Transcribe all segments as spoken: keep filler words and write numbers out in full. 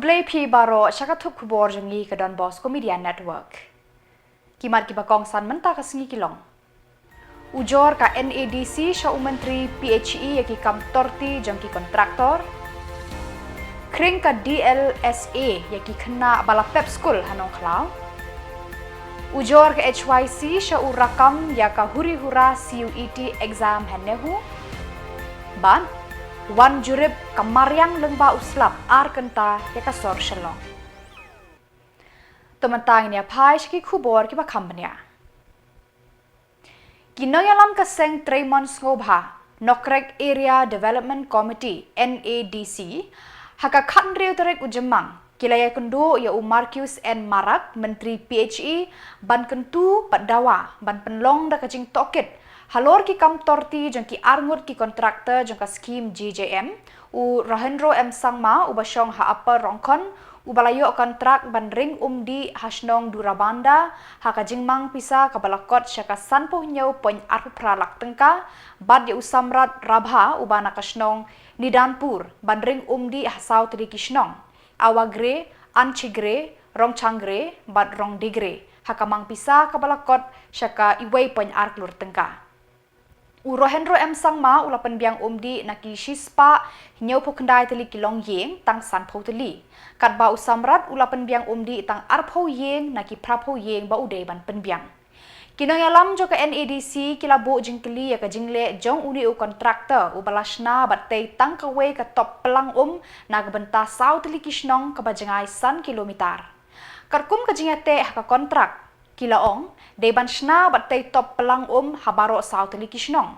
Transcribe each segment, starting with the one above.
Khublei phi baroh sha ka thup khubor jong ngi ka Don Bosco Media Network. Ki mat kiba kongsan mynta ka sngi ki long: Ujor ka N A D C sha u Myntri P H E ïa ki kam torti jong ki kontraktor. Khring ka D L S A ïa ki khynnah ba la pep skul ha Nongkhlaw. Ujor ka H Y C sha u Rakam ïa ka huri hura C U E T exam ha NEHU. Bad wan jurip ka mariang lyngba u slap ar kynta ïa ka sor Shillong. To mynta ngin ïa phai sha ki khubor kiba kham bniah. Ki nongïalam ka seng treimon sngewbha, Nokrek Area Development Committee, N A D C, ha ka khathynriew tarik u Jymmang, ki la ïakynduh ïa u Marcuise N Marak, Myntri P H E, ban kyntu bad dawa ban pynlong da ka jingtohkit halor ki kam torti jong ki arngut ki kontraktor jong ka skhim J J M, u Rohendro M Sangma uba shong ha Upper Rongkhon, uba la ïoh kontrak ban ring umdih ha shnong Durabanda ha ka jingmang pisa kaba la kot sha ka sanphew hynñiew point arphew phra lak tyngka, bad ïa u Samrat Rabha uba na ka shnong Nidanpur ban ring umdih ha saw tylli ki shnong, Awagre, Anchigre, Rongchangre bad Rongdegre, ha ka mang pisa kaba la kot sha ka uwei point ar klur tyngka. U Rohendro M Sangma u la pynbiang umdih na ki shispah hynñiewphew khyndai tylli ki longïing tang sanphew tylli, katba u Samrat u la pynbiang umdih tang arphew ïing na ki phraphew ïing ba u dei ban pynbiang. Ki nongïalam jong ka N A D C ki la buh jingkylli ïa ka jingleh jong une u kontraktor uba la shna bad tei tang kawei ka top plang um na ka bynta saw tylli ki shnong kaba jngai san kilometer. Katkum ka jingïateh ha ka kontrak, ki la ong dei ban shna bad tei top plang um ha baroh saw tylli ki shnong.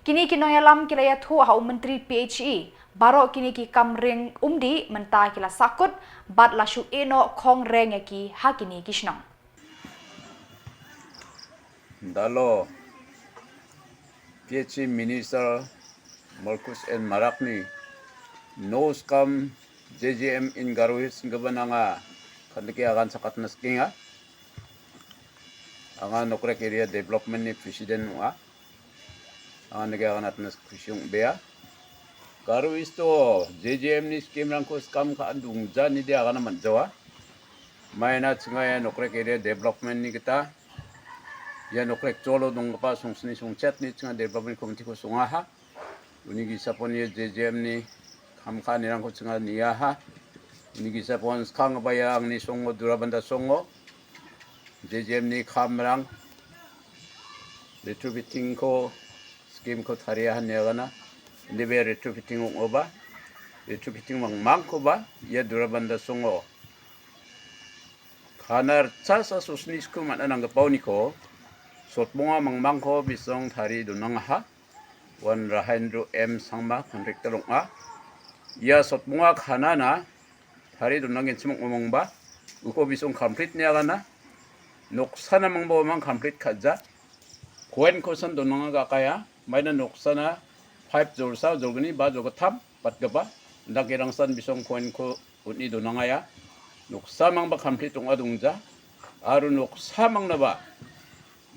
Kine ki nongïalam ki la ïathuh ha u Myntri P H E, baroh kine ki kam ring umdih mynta ki la sahkut bad la shu ïehnoh khong reng ïa ki ha kine ki shnong. Dalo, P H E Minister Marcuise N Marak ni, no skam J J M in Garo Hills nga ba nanga khan ki agan sakat na skinga. Anga Nokrek Area Development ni President nga. Anga nege agan atnas kusyung bea. Garo Hills to J J M ni skim rangko skam ka andung ja ni dia agan man jawa. Maina chinga ïa Nokrek Area Development ni kita. Ïa Nokrek Cholo dong kapa sung sini sung chat ni chinga Development Committee ko sunga ha. Uni ki sapon ïa J J M ni kham kha ni rangko chinga ni ïa ha. Uni ki sapon skang ba ïa ang ni songo Durabanda songo. J J M ni kham rang. Retrofitting ko skim ko tharia han ïa gana. Indi be retrofitting ong oba. Retrofitting mang mang ko ba ïa Durabanda songo. Khanar cha sa susni skum an anang ka pau ni ko. Sot bonga mang mang ko bisong thari dunang ha. Wan Rohendro M Sangma kontrak telong a. Ïa sot bonga khana na thari dunang in chimong umong ba. Uko bisong complete ni agana. Noksa na mang bo mang complete khaja. Kuen ko san dunang ga kaya. Maina noksa na five jor sa jor gni ba jor gatham pat gaba. Ndak irang san bisong kuen ko utni dunang aya. Noksa mang ba complete tung adung ja. Aru noksa mang na ba.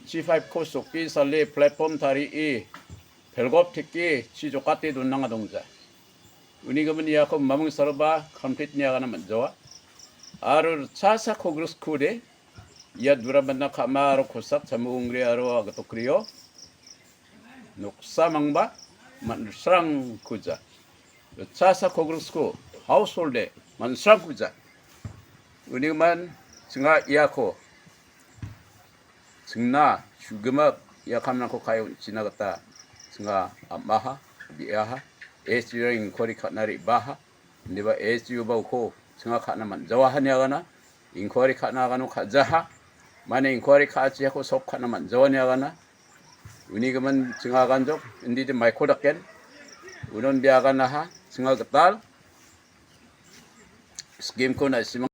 Chi five ko soki sale platform thari i. Phelgop thiki chi jokati dunang adung ja. Uni gaman ïa ko mamung sarba complete ni agana man jawa. Aru cha sa ko grus kude. Ïa Durabanda khama aru khosak chamu ungri aru agatokrio. Noksa mang ba man srang kuja. Cha sa ko grus ko household de man srang kuja. Uni man chinga ïa ko. Chingna, sugema, ïa kam nang ko kayo, china kata, chinga, amaha, biaha, S T U ring kori khatna ri baha, niba S T U ba ko, chinga khatna man, jawaha ni agana, inquiry khatna agano khat jaha, mane inquiry khat chi ko sop khatna man, jawa ni agana, uni gaman chinga ganjok, indi de mai ko daken, unon biagana ha, chinga gatal, skim ko na simang.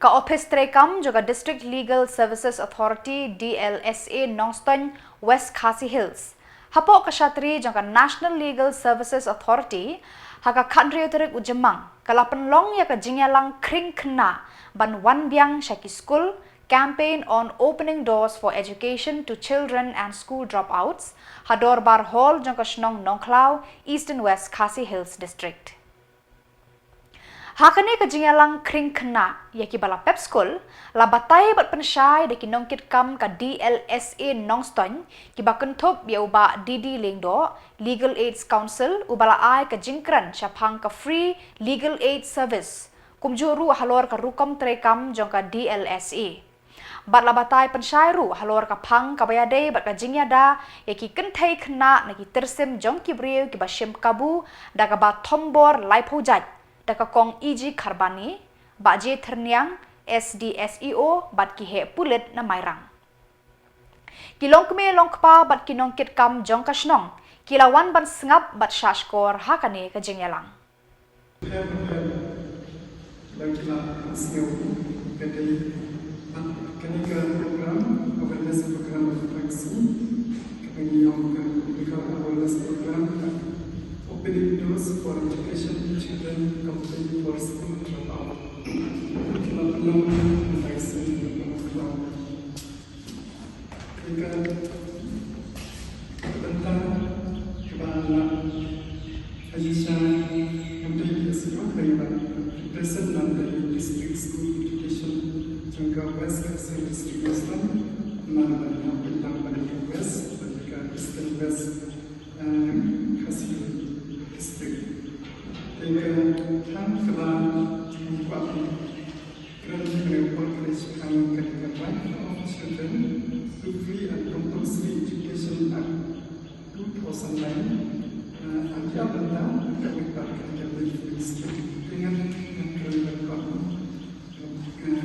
Ka Office treikam jong ka District Legal Services Authority, D L S A, Nongstoiñ, West Khasi Hills, hapoh ka shatri jong ka National Legal Services Authority, ha ka khathynriew tarik u Jymmang, ka la pynlong ïa ka jingïalang khring khynnah ban wan biang sha ki skul, campaign on opening doors for education to children and school dropouts, ha Dorbar Hall jong ka shnong Nongkhlaw, Eastern West Khasi Hills District. Ha kane ka jingïalang khring khynnah ïa kiba la pep skul, la batai bad pynshai da ki nongkitkam ka D L S A Nongstoiñ, kiba kynthup ïa u Bah D D Lyngdoh, Legal Aid Counsel, uba la ai ka jingkren shaphang ka Free Legal Aid Service, kumjuh ruh halor ka rukom treikam jong ka D L S A. Bad la batai pynshai ruh halor ka phang kaba ïadei bad ka jingïada ïa ki kynthei khynnah na ki tyrsim jong ki briew kiba shim kabu da kaba thombor laiphew jait, da ka Kong E G Kharbani, Bah J Thyrniang, S D S E O, bad ki heh pulit na Mairang. Ki longkmie longkpa bad ki nongkitkam jong ka shnong ki la wan ban sngap bad shahshkor ha kane ka jingïalang. Pher pher ba ki la sngewthuh. Ka dei bad kane ka program, awareness program of vaccine, kaba ngi ong ka Medical Awareness Program, Opening Doors for Education Children Campaign for School Dropout. Ki la pynlong vaccine, ki la pynlong Ïa ka bynta kaba la ïa sha, ngam dei ïa sha ka ïa ba represent na the district school education jong ka West Khasi District Western, na ba na bynta ba ka West, ba ka Eastern West, eh, Khasi District. Ïa ka thang kaba kwah Kren kane ka por kane shaphang ka, ka Right of Children to Free and Compulsory Education Act two thousand nine. Eh, am ya bynta ka wei pat ka, ka wei ministry. Te ngan, ngan kren ka por. Eh, kren,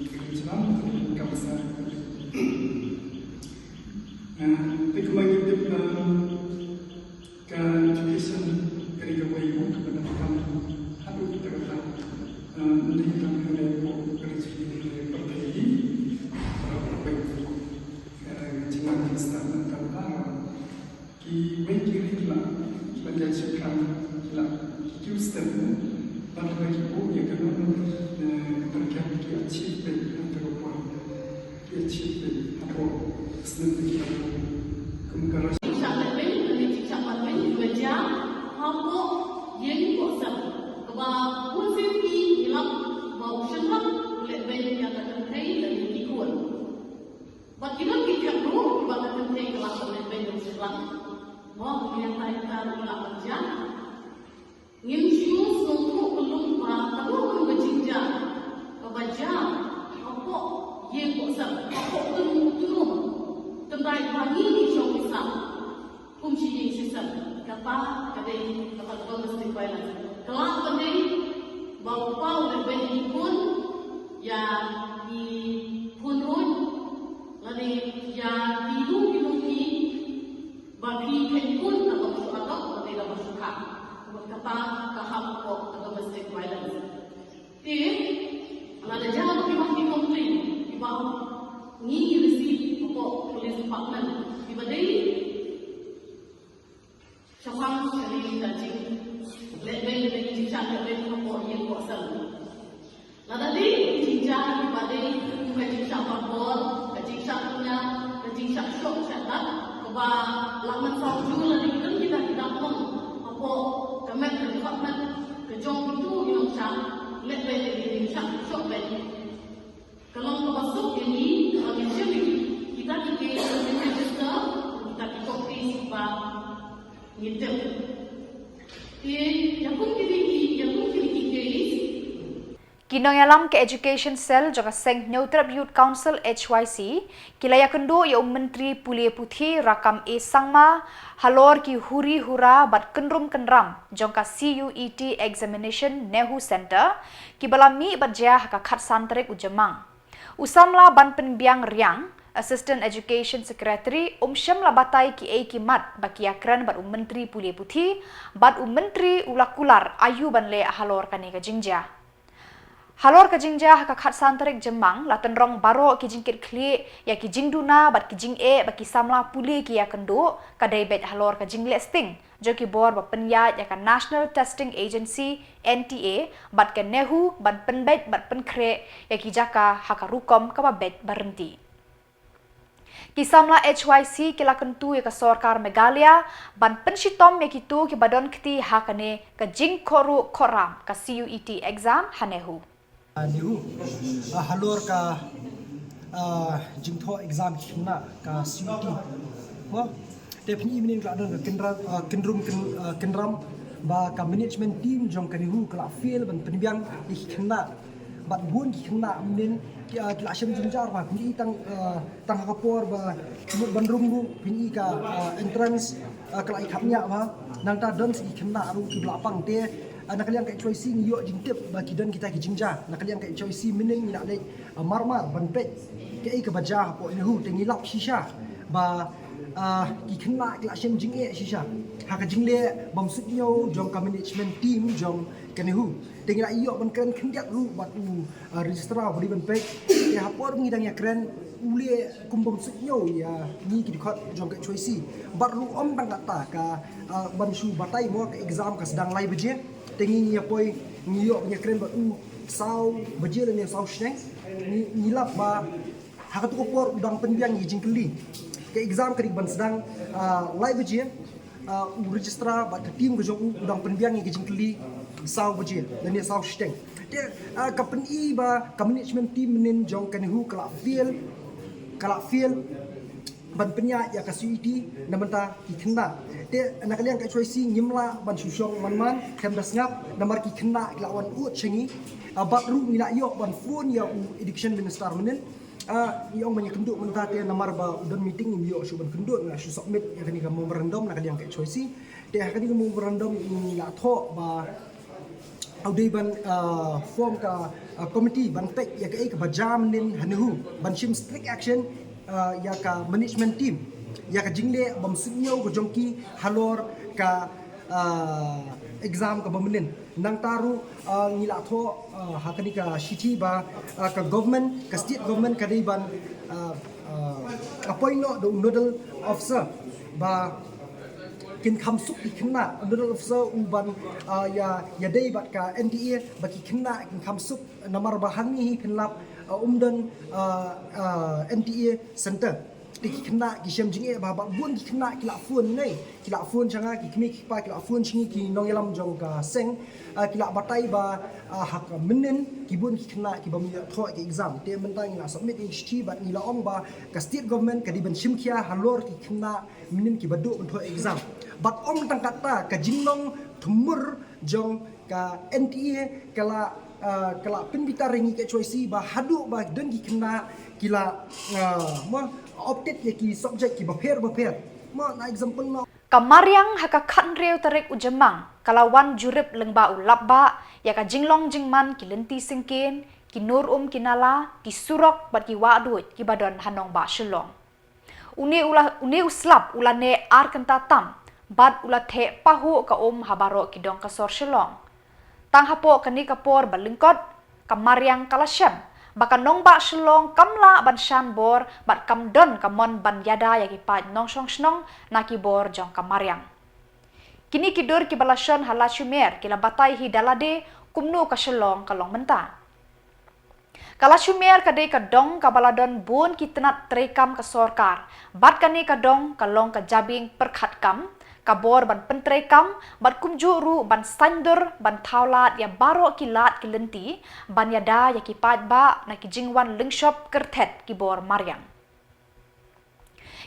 kren jlam, kren ka basa. Eh, te kumba ngi tip, eh, Ka education ka dei kawei ka bynta kam haduh katta katta. Ym dei tang ha ka ri jong ngi, ha ka pyrthei hi. Para pyrthei, eh, jingmut jingstad na ka bynta kiwei ki ri ki la, ki la jia shaphrang, ki la kiew step bad ki buh ïa ka long, eh, ka pyrkhat ki achieve beit ha ka por. Ki achieve beit hapoh snem ki la kum ka rush. Jingshah lehbeiñ, lane jingshah ban beiñ, kiba jia hapoh ïing koh sem. Kaba bun sien ngi ïalap ba u shynrang u lehbeiñ ïa ka kynthei lane ki khun. Bad ki don ki khynrang ruh kiba ka kynthei ka lah ban lehbeiñ ïa u shynrang. Mo, ngi ïa tai tai ruh lah ban jia. Ngim shu sngewthuh kyllum ba kano kano ka jingjia kaba jia hapoh ïing koh sem, hapoh kynrum kynrum. Tynrai ba ngi ngi shong ngi sah kum shi ïing shi sem, kata ka dei kata ka domestic violence. Ka lah ban dei ba u kpa u lehbeiñ ïa ki khun, ïa ki khun ruh, lane ïa ki lum ki lum ki Ba phi kheiñ khun kaba shu adop, ba dei kaba shu kha. Kata ka hap hapoh ka domestic violence. Te lada jia ba ki wan ki complain kiba ngi receive hapoh police department kiba dei shaphang kane ka jinglehbeiñ, kane ka jingshah lehbeiñ hapoh ïing koh sem. Lada dei ki jingjia kiba dei kum ka jingshah bad bor, ka jingshah tynga, ka jingshah shoh shah dat, kaba lah mynsaw jur lane ki don kita ki dap long hapoh ka met ka dkhot met ka jong kito ki nongshah lehbeiñ, ki nongshah shoh beiñ. Ka long kaba suk ïa ngi ba ngin shim ïa kita ki case, ngin register kita ki court case ba ngin tip. Te ïa kum kine ki, ïa kum kine ki case. Ki nongïalam ka Education Cell jong ka seng Hynñiewtrep Youth Council, H Y C, ki la ïakynduh ïa u Myntri Pule Puthi Rakkam A Sangma halor ki huri hura bad kynrum kynram jong ka C U E T Examination NEHU Centre, kiba la mih bad jia ha ka khatsan tarik u Jymmang. U samla Banpynbiang Riang, Assistant Education Secretary, um shym la batai kiei ki mat ba ki ïakren bad u Myntri Pule Puthi, bad u Myntri u la kular aïu ban leh halor kane ka jingjia. Halor ka jingjia ha ka khatsan tarik Jymmang, la tynrong baroh ki jingkitkhlieh ïa ki jingduna bad ki jingeh ba ki samla pule ki ïakynduh, ka dei beit halor ka jingleh sting jong ki bor ba pynïaid ïa ka National Testing Agency, N T A, bad ka NEHU ban pynbeit bad pynkhreh ïa ki jaka ha ka rukom kaba beit ba ryntih. Ki samla H Y C ki la kyntu ïa ka sorkar Meghalaya ban pynshitom ïa kito kiba don kti ha kane ka jingkhohruh khohram ka C U E T exam ha NEHU. NEHU, ah, halor ka, ah, jingthoh exam ki khynnah ka C U E T. Mo, te phin i mynnin ka la don ka kynra-, ah, kynrum kyn-, ah, kynram ba ka management team jong ka NEHU ka la fail ban pynbiang ïa ki khynnah. Bad bun ki khynnah mynnin ki, ah, ki la shem jynjar ba phin i tang, ah, tang ha ka por ba ki mut ban rung ruh phin i ka, ah, entrance, ah, ka la i khapngiah ba nangta don sa ki khynnah ruh kiba la pang te, ah, na ka liang ka H Y C ngi ïoh jingtip ba ki don kita ki jingjia. Na ka liang ka H Y C mynnin ngi la leit, ah, mar mar ban peit kaei kaba jia hapoh NEHU te ngi lap shisha ba, ah, ki khynnah ki la shem jingeh shisha ha ka jingleh bym suidñiew jong ka management team jong ka NEHU. Te ngi la ïoh ban kren khyndiat ruh bad u, ah, registrar ba dei ban peit. Te ha por ngi dang ïakren u leh kum bym suidñiew ïa ngi ki dkhot jong ka H Y C. Bad ruh ym tang kata ka, ah, ban shu batai mo ka exam ka sdang lai baje. Te ngi ïa poi ngi ïoh ban ïakren bad u saw baje lane saw shnong. Ngi, ngi lap ba ha katu ka por u dang pynbiang ïa ki jingkylli. Ka exam ka dei ban sdang, ah, lai baje. Ah, u registrar bad ka team ka jong u u dang pynbiang ïa ki jingkylli saw baje lane saw shiteng. Te, ah, ka pyni ba ka management team mynnin jong ka NEHU ka la fail, ka la fail ban pynïaid ïa ka C U E T na bynta ki khynnah. Te na ka liang ka H Y C ngim lah ban shu shong man man khlem da sngap namar ki khynnah ki la wan ud sha ngi. Ah, bad ruh ngi la ïoh ban phone ïa u education minister mynnin. Ah, ngi ong ba ngi kynduh mynta te namar ba u don meeting ngim ïoh shuh ban kynduh, ngi la shu submit ïa kane ka memorandum na ka liang ka H Y C. Te ha kane ka memorandum ngi la thoh ba u dei ban, ah, form ka, ah, committee ban peit ïa kaei kaba jia mynnin ha NEHU ban shim strict action, ah, ïa ka management team ïa ka jingleh bym suidñiew ka jong ki halor ka, ah, exam kaba mynnin. Nangta ruh, ah, ngi la thoh, ah, ha kane ka shithi ba, ah, ka government, ka state government ka dei ban, ah, ah, appoint noh da u nodal officer ba kin kham suk ki khynnah, u nodal officer u ban, ah, ïa, ïadei bad ka N T A ba ki khynnah kin kham suk namar ba hangne hi phin lap, ah, um don, ah, ah, N T A center. Te ki khynnah ki shem jingeh ba, ba bun ki khynnah ki la phone ne, ki la phone sha nga, ki kmie ki kpa ki la phone sha ngi ki nongïalam jong ka seng, ah, ki la batai ba, ah, ha ka mynnin ki bun ki khynnah ki bym ïoh thoh ki exam. Te mynta ngi la submit ïa ki shithi bad ngi la ong ba ka state government ka dei ban shim khia halor ki khynnah mynnin kiba duh ban thoh exam. Bad ym tang kata, ka jinglong thmur jong ka N T A ka la, ah, ka la pynbitar ïa ngi ka H Y C ba haduh ba don ki khynnah ki la, ah, mo, opted ïa ki subject kiba pher ba pher. Mo, na example mo. Ka mariang ha ka khathynriew tarik u Jymmang ka la wan jurip lyngba u lapbah ïa ka jinglong jingman ki lynti syngkien, ki nur um ki nala, ki surok bad ki wahduid kiba don ha nongbah Shillong. Une u la, une u slap u la neh ar kynta tam bad u la theh pahuh ka um ha baroh ki dong ka sor Shillong. Tang hapoh kane ka por ba lyngkot, ka mariang ka la shem ba ka nongbah Shillong kam lah ban shan bor bad kam don ka mon ban ïada ïa ki paid nongshong shnong na ki bor jong ka mariang. Kine ki dur kiba la shon ha Lashumer ki la batai hi da lade kumno ka Shillong ka long mynta. Ka Lashumer ka dei ka dong kaba la don bun ki tnat treikam ka sorkar. Bad kane ka dong ka long ka jabieng pyrkhat kam, ka bor ban pyntreikam bad kumjuh ruh ban saiñdur ban thaw lad ïa baroh ki lad ki lynti ban ïada ïa ki paidbah na ki jingwan lyngshop kyrthet ki bor mariang.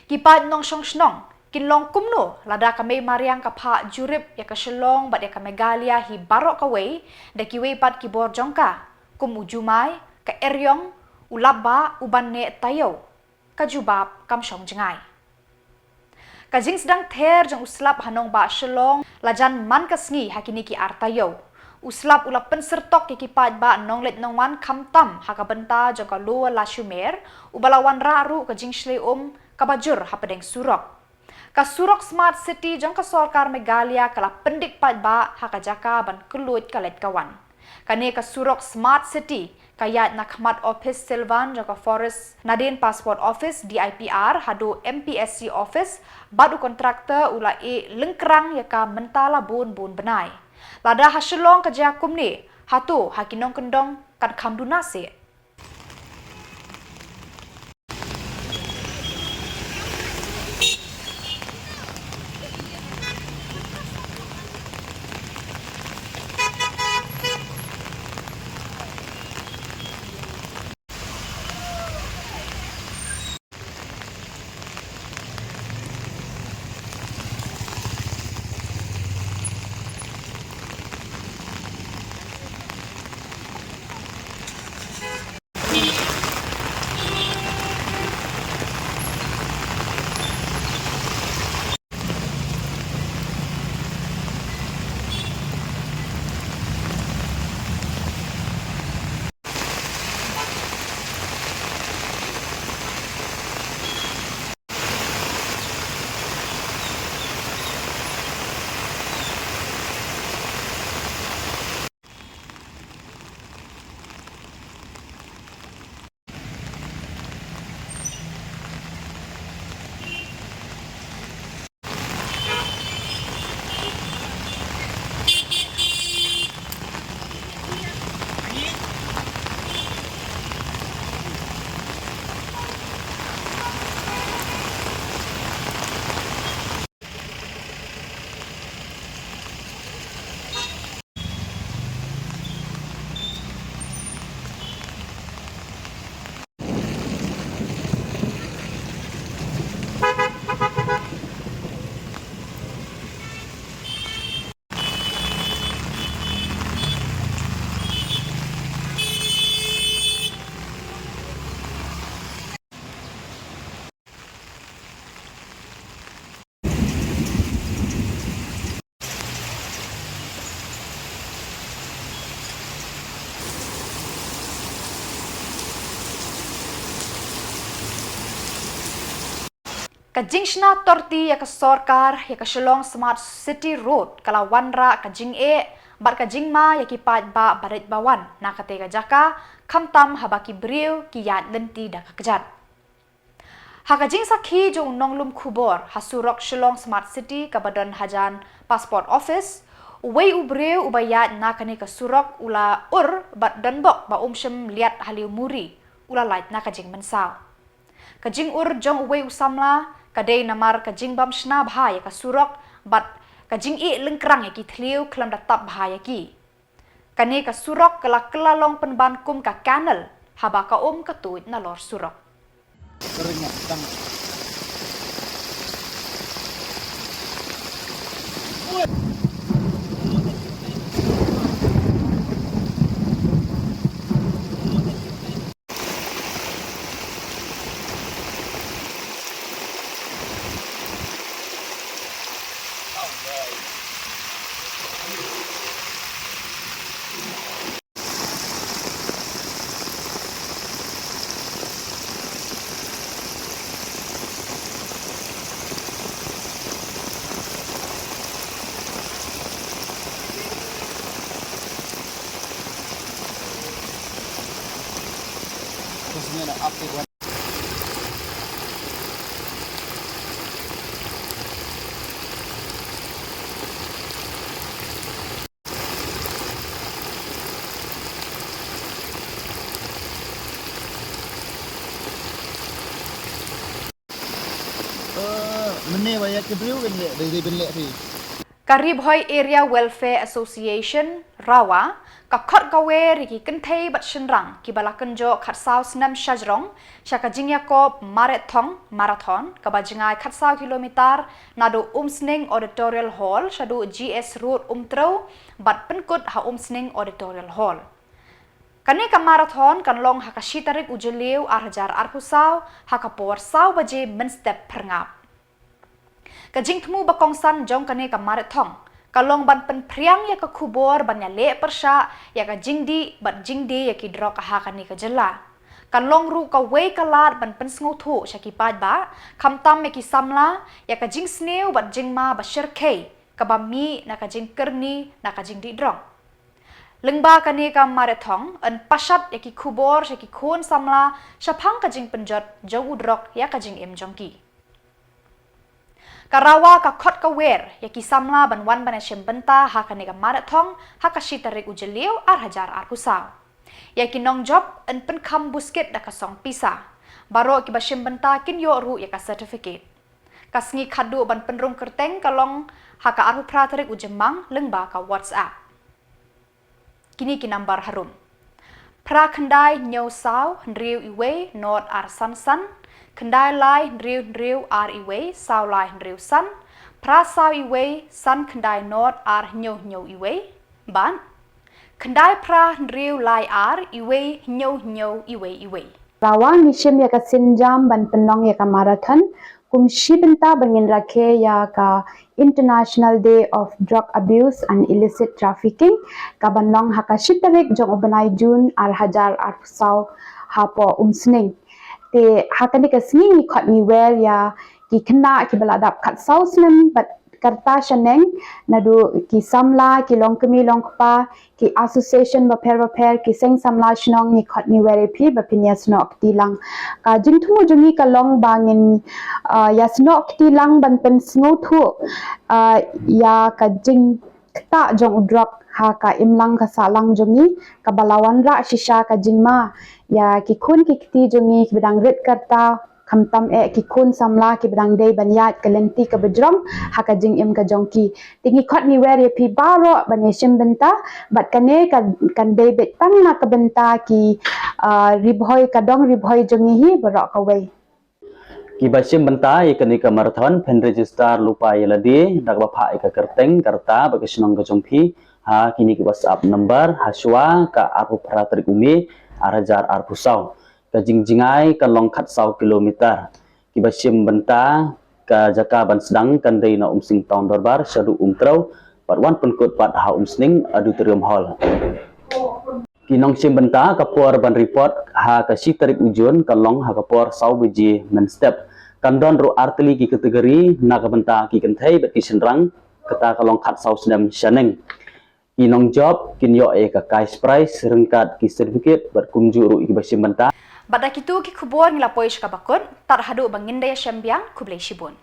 Ki paid nongshong shnong kin long kumno lada ka mei mariang ka phah jurip ïa ka Shillong bad ïa ka Meghalaya hi baroh kawei da kiwei pat ki bor jong ka, kum u Jumai, ka Eriong, u Lapbah, u ban neh taïew? Ka jubab kam shong jngai. Ka jingsdang ther jong u slap ha nongbah Shillong la jan man ka sngi ha kine ki ar taïew. U slap u la pynsyrtok ïa ki paidbah nongleit nongwan khamtam ha ka bynta jong ka Lower Lashumer, uba la wanrah ruh ka jingshlei um kaba jur hapdeng surok. Ka surok Smart City jong ka sorkar Meghalaya ka la pyndik paidbah ha ka jaka ban kylluid ka leit ka wan. Kane ka surok Smart City ka ïaid na khmat ophis Sylvan jong ka Forest, nadien Passport Office, D I P R, haduh M P S C Office, bad u kontraktor u la ïeh lyngkrang ïa ka mynta la bun bun bnai. Lada ha Shillong ka jia kumne, hato ha ki nongkyndong kan kham duna seh? Ka jingshna torti ïa ka sorkar ïa ka Shillong Smart City Road ka la wanrah ka jingeh bad ka jingma ïa ki paidbah ba rit ba wan na katei ka jaka, khamtam haba ki briew ki ïaid lynti da ka kjat. Ha ka jingsakhi jong u nonglum khubor ha surok Shillong Smart City kaba don hajan Passport Office, uwei u briew uba ïaid na kane ka surok u la ur bad donbok ba um shym liat haliew muri, u la lait na ka jingmynsaw. Ka jingur jong uwei u samla ka dei namar ka jingbym shna bha ïa ka surok bad ka jingïeh lyngkrang ïa ki thliew khlem da tap bha ïa ki. Kane ka surok ka la kylla long pynban kum ka canal haba ka um ka tuid nalor surok. Ka Ri Bhoi Area Welfare Association, RAWA, ka khot ka wer ïa ki kynthei bad shynrang kiba la kynjoh khatsaw snem shajrong sha ka jingïakob Mareh Thong Marathon kaba jngai khatsaw kilometer naduh Umsning Auditorial Hall shaduh G S Road Umtrew bad pynkut ha Umsning Auditorial Hall. Kane ka marathon kan long ha ka shi tarik u Jylliew ar hajar arphew saw ha ka por saw baje mynstep phyrngap. Ka jingthmu ba kongsan jong kane ka marathon ka long ban pynphriang ïa ka khubor ban ïaleh pyrshah ïa ka jingdih bad jingdie ïa ki drok ha kane ka jylla. Kan long ruh kawei ka lad ban pynsngewthuh sha ki paidbah, khamtam ïa ki samla, ïa ka jingsniew bad jingma ba shyrkhei kaba mih na ka jingkyrni na ka jingdih drok. Lyngba kane ka marathon yn pashat ïa ki khubor sha ki khun samla shaphang ka jingpynjot jong u drok ïa ka jingim jong ki. Ka RAWA ka khot ka wer ïa ki samla ban wan ban ïashim bynta ha kane ka marathon ha ka shi tarik u Jylliew ar hajar arphew saw. Ïa ki nongjop yn pynkham buskit da ka song pisa. Baroh kiba shim bynta kin ïoh ruh ïa ka certificate. Ka sngi khadduh ban pynrung kyrteng ka long ha ka arphew phra tarik u Jymmang lyngba ka WhatsApp. Kine ki nambar harum: phra khyndai hynñiew saw hynriew iwei nod ar san san, khyndai lai hynriew hynriew ar iwei saw lai hynriew san, phra saw iwei san khyndai nod ar hynñiew hynñiew iwei, bad khyndai phra hynriew lai ar iwei hynñiew hynñiew iwei iwei. RAWA ngi shim ïa ka sienjam ban pynlong ïa ka marathon kum shi bynta ba ngin rakhe ïa ka International Day of Drug Abuse and Illicit Trafficking, ka ban long ha ka shi tarik jong u bnai Jun ar hajar arphew saw hapoh Umsning. Te ha kane ka sngi ngi khot ngi wer ïa ki khynnah kiba la dap khatsaw snem bad kyrta shaneng, naduh ki samla, ki longkmie longkpa, ki association bapher bapher, ki seng samla shnong, ngi khot ngi wer ïa phi ba phin ïasnoh kti lang. Ka jingthmu jong ngi ka long ba ngin, ah, ïasnoh kti lang ban pynsngewthuh, ah, ïa ka jingktah jong u drok ha ka imlang ka sahlang jong ngi, kaba la wanrah shisha ka jingma ïa ki khun ki kti jong ngi kiba dang rit kyrta, khamtam eh ki khun samla kiba dang dei ban ïaid ka lynti kaba jrong ha ka jingim ka jong ki. Te ngi khot ngi wer ïa phi baroh ban ïashim bynta, bad kane kan, kan dei beit tang na ka bynta ki, ah, Ri Bhoi, ka dong Ri Bhoi jong ngi hi baroh kawei. Kiba shim bynta ïa kane ka marathon phin register lypa ïa lade da kaba phah ïa ka kyrteng, ka rta bad ka shnong ka jong phi ha kine ki WhatsApp number ha shuwa ka arphew phra tarik u May ar hajar arphew saw. Ka jingjngai kan long khatsaw kilometer. Kiba shim bynta, ka jaka ban sdang kan dei na Umsning Town Dorbar shaduh Umtrew, bad wan pynkut pat ha Umsning Auditorium Hall. Ki nongshim bynta, ka por ban report ha ka shi tarik u Jun kan long ha ka por saw baje mynstep. Kan don ruh artylli ki kategori na ka bynta ki kynthei bad ki shynrang, kata ka long khatsaw snem shaneng. Ki nongjop kin ïoh ïa ka cash prize ryngkat ki certificate bad kumjuh ruh ïa ki ba shim bynta. Bad da kitu ki khubor ngi la poi sha kaba kut, tad haduh ba ngin da ïashem biang, khublei shibun.